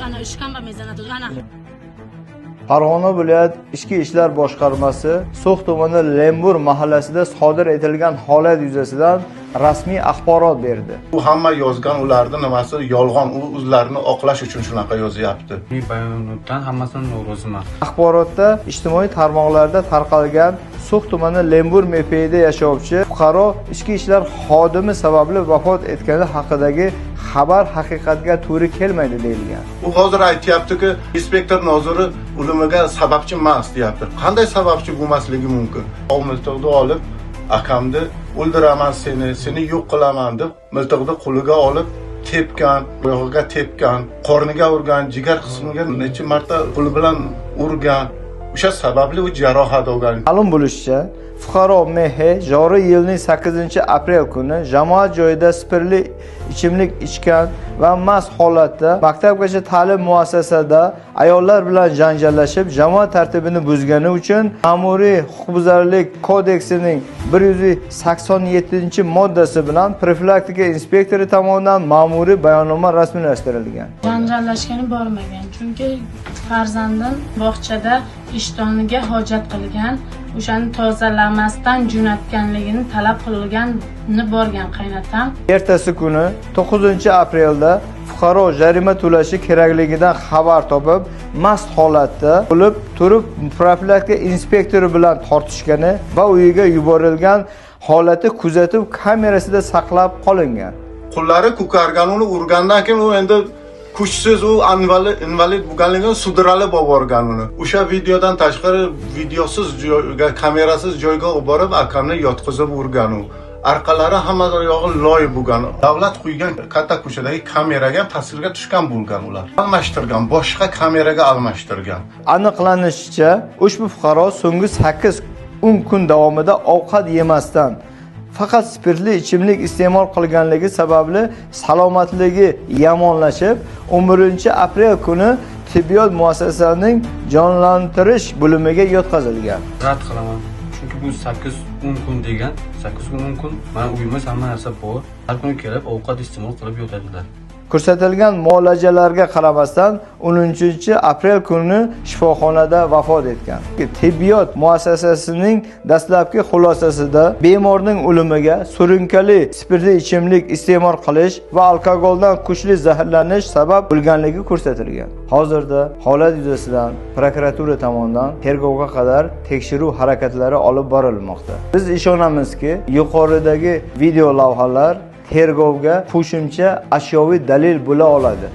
Ana ishkamba mezanad ana. Farg'ona viloyat Ichki ishlar boshqarmasi So'x tumani Lembur mahallasida sodir etilgan holat yuzasidan rasmiy axborot berdi. U hamma yozgan ularni nimasi yolg'on, u o'zlarini oqlash uchun shunaqa yozyapti. Bayonotdan hammasidan noroziman. Axborotda ijtimoiy tarmoqlarda tarqalgan So'x tumani Lembur MPda yashovchi fuqaro ichki ishlar xodimi sababli vafot etgani haqidagi xabar haqiqatga to'g'ri kelmaydi deyilgan. U hozir aytyaptiki, inspektor noziri o'limiga sababchi emas deyapti. Qanday sababchi bo'lmasligi mumkin? U miltiqni olib, akamni o'ldiraman seni, seni yo'q qilaman deb miltiqni qo'liga olib tepgan, oyog'iga tepgan, qorniga urgan, jigar qismiga necha marta qo'li bilan urgan. O'sha sababli u jarohat olgan. Ma'lum bo'lishicha, fuqaro MH joriy yilning 8-aprel kuni jamoat joyida spirtli ichimlik ichgan va mast holatda maktabgacha ta'lim muassasasida ayollar bilan janjallashib, jamoat tartibini buzgani uchun Ma'muriy huquqbuzarlik kodeksining 187-moddasi bilan profilaktika inspektori tomonidan ma'muriy bayonnoma rasmiylashtirilgan. Janjallashgani bormagan, chunki farzandim bog'chada ishtoniga hojat qilgan, o'shani tozalamasdan jo'natganligini talab qilganni borgan qaynatam. Ertasi kuni 9-aprelda fuqaro jarima to'lashi kerakligidan xabar topib, mast holatda bo'lib turib profilaktika inspektori bilan tortishgani va uyiga yuborilgan holati kuzatuv kamerasida saqlab qolingan. Qo'llari ko'kargan, uni urgandan keyin u endi kuchsiz, u invalid bo'lganligidan sudralib olib borgan uni. O'sha videodan tashqari videosiz joyga, kamerasiz joyga olib borib akamni yotqizib urgan u. Orqalari hamma yog'i loy bo'lgan. Davlat qo'ygan katta ko'chadagi kameraga ham tasvirga tushgan bo'lgan ular. Almashtirgan, boshqa kameraga almashtirgan. Aniqlanishicha, ushbu fuqaro so'nggi 8-10 kun davomida ovqat yemasdan faqat spirtli ichimlik iste'mol qilganligi sababli salomatligi yomonlashib, 11-aprel kuni tibbiyot muassasasining jonlantirish bo'limiga yotqizilgan. Rad qilaman. Chunki bu 8-10 kun degan, 8-10 kun mana uyimiz hamma narsa bor. Har kuni kelib ovqat iste'mol qilib yotadilar. Ko'rsatilgan muolajalarga qaramasdan 13-aprel kuni shifoxonada vafot etgan. Tibbiyot muassasasining dastlabki xulosasida bemorning o'limiga surunkali spirtli ichimlik iste'mol qilish va alkogoldan kuchli zaharlanish sabab bo'lganligi ko'rsatilgan. Hozirda holat yuzasidan prokuratura tomonidan tergovga qadar tekshiruv harakatlari olib borilmoqda. Biz ishonamizki, yuqoridagi video lavhalar tergovga qo'shimcha ashyoviy dalil bo'la oladi.